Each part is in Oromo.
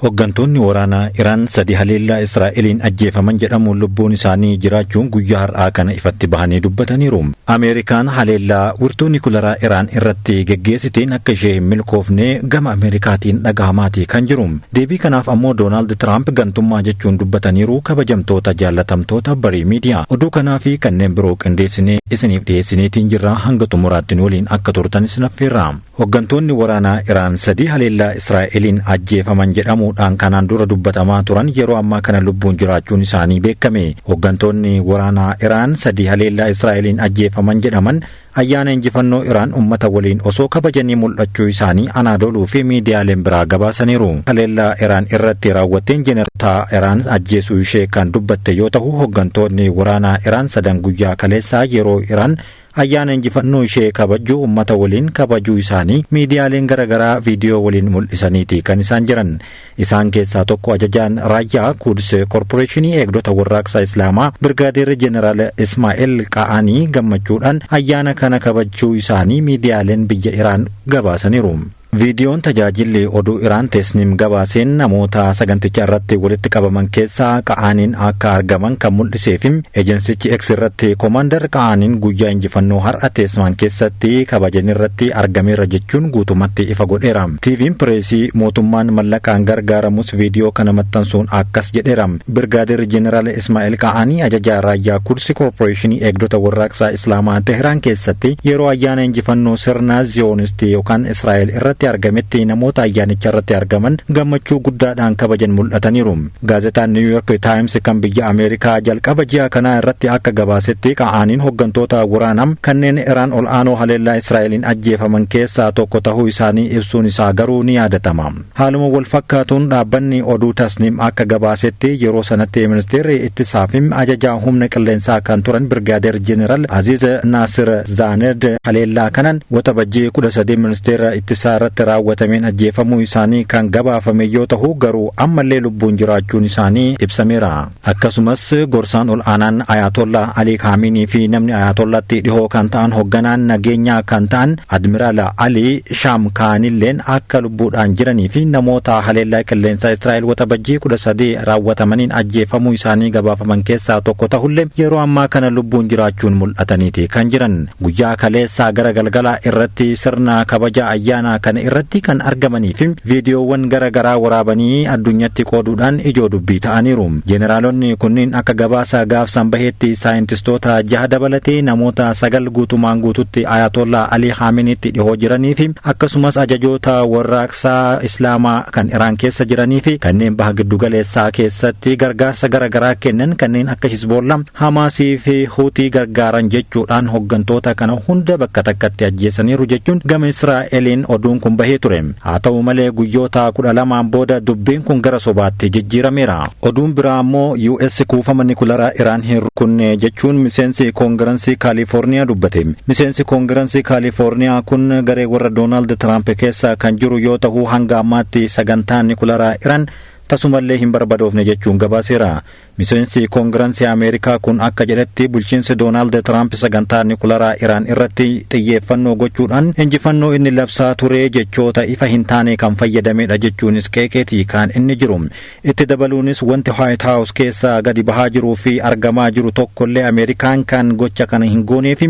Hooggantoonni waraanaa Iraan sadi haleellaa Israa'eliin ajjeefaman jedhamuun lubbuun isaanii jiraachuun guyyaa har'aa kana ifatti bahanii dubbataniiru. Ameerikaan haleellaa wirtuu nikularaa Iraan irratti geggeessiteen akka ishee hin milkoofne gama Ameerikaatiin dhagahamaati kan jiru. Deebii kanaaf ammoo Doonaald Tiraamp gantummaa jechuun dubbataniiru. Kabajamtoota jaallatamtoota Barii Miidiyaa. Oduu kanaa fi kanneen biroo qindeessinee isiniif dhiyeessineetiin jirra, hanga xumuraatti waliin akka turtan isin affeerra. Hooggantoonni waraanaa Iraan sadi haleellaa Israa'eliin ajjeefaman jedhamuudhaan kanaan dura dubbatamaa turan yeroo ammaa kana lubbuun jiraachuun isaanii beekame. Hooggantoonni waraanaa Iraan sadi haleellaa Israa'eliin ajjeefaman jedhaman ayyaana injifannoo Iraan ummata waliin osoo kabajanii mul'achuu isaanii Anaadoluu fi miidiyaaleen biraa gabaasaniiru. Haleellaa Iraan irratti raawwatteen jeneraalota Iraan ajjeesuu ishee kan dubbatte yoo ta'u, hooggantoonni waraanaa Iraan sadan guyyaa kaleessaa yeroo Iraan ayyaana injifannoo ishee kabajuu ummata waliin kabajuu isaanii miidiyaaleen garaagaraa viidiyoo waliin mul'isaniiti kan isaan jiran. Isaan keessaa tokko ajajaan raayyaa Kuds Korporeeshinii Eegdota Warraaqsa Islaamaa Birgaadeer Jeneraal Ismaa'eel Qa'anii gammachuudhaan ayyaana kana kabajuu isaanii miidiyaaleen biyya Iraan gabaasaniiru. Viidiyoon tajaajilli oduu Iraan Teesniim gabaaseen namoota saganticha irratti walitti qabaman keessaa Qa'aaniin akka argaman kan mul'isee fi ejensichi X irratti Koomaandar Qa'aaniin guyyaa injifannoo har'a Teesmaan keessatti kabajan irratti argameera jechuun guutumatti ifa godheera. TV'n pireesii mootummaan mallaqaan gargaaramus viidiyoo kana maxxansuun akkas jedheera. Birgaadeer Jeneraal Ismaa'eel Qa'aanii, ajajaa raayyaa Kudsi Koorporeeshinii Eegdota Warraaqsaa Islaamaa, Teheraan keessatti yeroo ayyaana injifannoo sirna Ziyoonistii yookaan Israa'el irratti argametti namoota ayyaanicha irratti argaman gammachuu guddaadhaan kabajan mul'ataniiru. Gaazexaan New York Times kan biyya Ameerikaa jalqaba ji'a kanaa irratti akka gabaasetti, Qa'aaniin hooggantoota waraanaa kanneen Iraan ol aanoo haleellaa Israa'eliin ajjeefaman keessaa tokko ta'uu isaanii ibsuun isaa garuu ni yaadatama. Haaluma wal fakkaatuun dhaabbanni oduu Tasniim akka gabaasetti, yeroo sanatti ministeerri ittisaa fi ajajaa humna qilleensaa kan turan Birgaadeer Jeneraal Aziz Naasir Zaaned haleellaa kanaan Waxabajjii 13 ministeera ittisaa irratti raawwatameen ajjeefamuu isaanii kan gabaafame yoo ta'u, garuu ammallee lubbuun jiraachuun isaanii ibsameera. Akkasumas gorsaan ol aanaan Ayatollah Ali Khamenei fi namni Ayatollatti dhihoo kan ta'an, hoogganaan nageenyaa kan ta'an Admiraal Ali Shaamkaanilleen akka lubbuudhaan jiranii fi namoota haleellaa qilleensaa Israa'el Waxabajjii 13 raawwatamaniin ajjeefamuu isaanii gabaafaman keessaa tokko ta'ullee yeroo ammaa kana lubbuun jiraachuun mul'ataniiti kan jiran. Guyyaa kaleessaa gara galgalaa irratti sirna kabaja ayyaana kana irratti kan argamanii fi viidiyoowwan gara garaa waraabanii addunyatti qooduudhaan ijoo dubbii ta'aniiru. Jeneraalonni kunniin akka gabaasa gaafsan baheetti saayintistoota jaha dabalatee namoota sagal guutumaan guututti Ayatollah Ali Haaminitti dhihoo jiranii fi akkasumas ajajoota warraaqsaa Islaamaa kan Iraan keessa jiranii fi kanneen baha giddugaleessaa keessatti gargaarsa gara garaa kennan, kanneen akka Hizbollaa, Hamaasii fi Huutii gargaaran jechuudhaan hooggantoota kana hunda bakka takkatti ajjeesaniiru jechuun gama Israa'eliin oduun kun bahee ture. Haa ta'u malee guyyoota 12n booda dubbiin kun gara sobaatti jijjiirameera. Oduun biraa ammoo US kuufama nikularaa Iraan hin rukunne jechuun miseensi koongirensii Kaalifoorniyaa dubbate. Miseensi koongirensii Kaalifoorniyaa kun garee warra Doonaald Tiraamp keessa kan jiru yoo ta'u, hanga ammaatti sagantaan nikularaa Iraan tasumallee hin barbadoofne jechuun gabaaseera. Miseensi koongirensii Ameerikaa kun akka jedhetti, bulchiinsi Doonaald Tiraamp sagantaa nikularaa Iraan irratti xiyyeeffannoo gochuudhaan injifannoo inni labsaa ture jechoota ifa hin taane kan fayyadamedha jechuunis qeeqeetii kan inni jiru. Itti dabaluunis wanti White House keessa gadi bahaa jiruu fi argamaa jiru tokkollee Ameerikaan kan gocha kana hin gooneef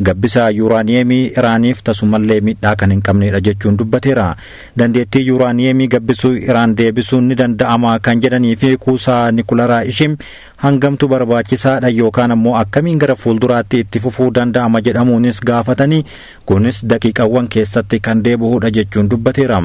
gabbisa yuuraaniyeemii Iraaniif tasumallee miidhaa kan hin qabnedha jechuun dubbateera. Dandeettii yuuraaniyeemii gabbisuu Iraan deebisuun ni danda'ama kan jedhanii fi kuusaa nikularaa ishee hangamtu barbaachisaadha yookaan ammoo akkamiin gara fuulduraatti itti fufuu danda'ama jedhamuunis gaafatanii, kunis daqiiqawwan keessatti kan deebi'uudha jechuun dubbateera.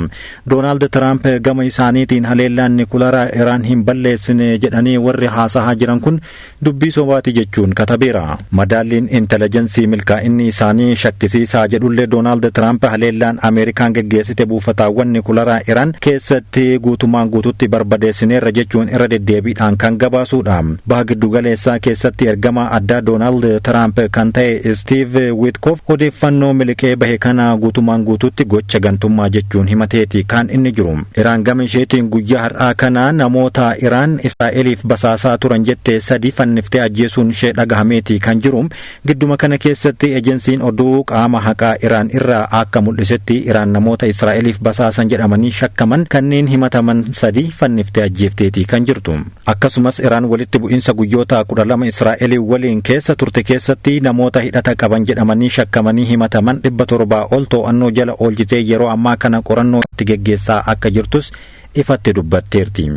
Doonaald Tiraamp gama isaaniitiin haleellaan nikularaa Iraan hin balleessine jedhanii warri haasahaa jiran kun dubbii sobaati jechuun katabeera. Madaalliin intelligensii milkaa'inni isaanii shakkisiisaa jedhullee, Doonaald Tiraamp haleellaan Ameerikaan geggeessite buufataawwan nikularaa Iraan keessatti guutumaan guututti barbadeessineerra jechuun irra deddeebiidhaan kan gabaasudha. Baha giddugaleessaa keessatti ergamaa addaa Doonaald Tiraamp kan ta'e Steve Witkoff odeeffannoo miliqee bahe kana guutumaan guutuutti gocha gantummaa jechuun himateeti kan inni jiru. Iraan gama isheetiin guyyaa har'aa kana namoota Iraan Israa'eliif basaasaa turan jette sadi fanniftee ajjeesuun ishee dhagahameeti kan jiru. Gidduma kana keessatti ejensiin oduu qaama haqaa Iraan irraa akka mul'isetti, Iraan namoota Israa'eliif basaasan jedhamanii shakkaman kanneen himataman sadi fanniftee ajjeefteeti kan jirtu. Akkasumas Iraan walitti bu'iinsa guyyoota 12 Israa'elii waliin keessa turte keessatti namoota hidhata qaban jedhamanii shakkamanii himataman 700 ol to'annoo jala oolchitee yeroo ammaa kana qorannoo itti geggeessaa akka jirtus ifatti dubbatteerti.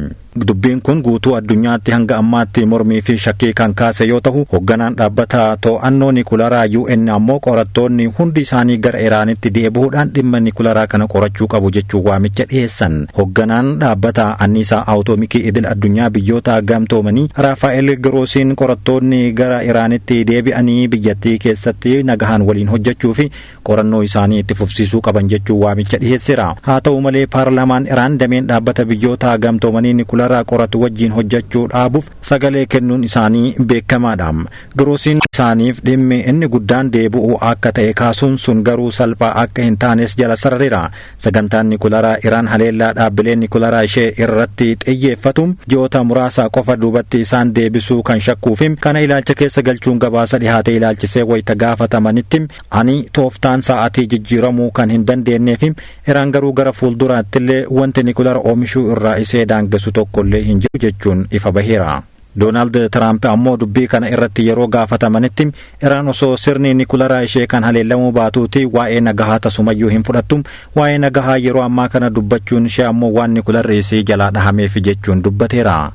Dubbiin kun guutuu addunyaatti hanga ammaatti mormii fi shakkii kan kaase yoo ta'u, hoogganaan dhaabbata to'annoo nikularaa UN ammoo qorattoonni hundi isaanii gara Iraanitti deebi'uudhaan dhimma nikularaa kana qorachuu qabu jechuun waamicha dhiyeessan. Hoogganaan dhaabbata anniisaa atoomikii idil addunyaa biyyoota gamtoomanii Raafaa'el Giroosiin qorattoonni gara Iraanitti deebi'anii biyyattii keessatti nagahaan waliin hojjechuu fi qorannoo isaanii itti fufsiisuu qaban jechuun waamicha dhiyeesseera. Haa ta'u malee, paarlaamaan Iraan dameen dhaabbata biyyoota gamtoomanii nikularaa qoratu wajjin hojjechuu dhaabuuf sagalee kennuun isaanii beekamaadha. Giroosiin isaaniif dhimmi inni guddaan deebi'uu akka ta'e kaasuun, sun garuu salphaa akka hin taanes jala sarareera. Sagantaan nikularaa Iraan haleellaa dhaabbilee nikularaa ishee irratti xiyyeeffatu ji'oota muraasa qofa duubatti isaan deebisuu kan shakkuufi kana ilaalcha keessa galchuun gabaasa dhihaate ilaalchisee wayita gaafatamanitti, ani tooftaan sa'aatii jijjiiramuu kan hin dandeenyeefi Iraan garuu gara fuulduraattillee wanti nikulara oomishuu irraa isee daangessu tokkollee hin jiru jechuun ifa baheera. Doonaald Tiraamp ammoo dubbii kana irratti yeroo gaafatamanitti, Iraan osoo sirni nikularaa ishee kan haleellamuu baatuuti waa'ee nagahaa tasumayyuu hin fudhattu, waa'ee nagahaa yeroo ammaa kana dubbachuun ishee ammoo waan nikularri isii jalaa dhahameef jechuun dubbateera.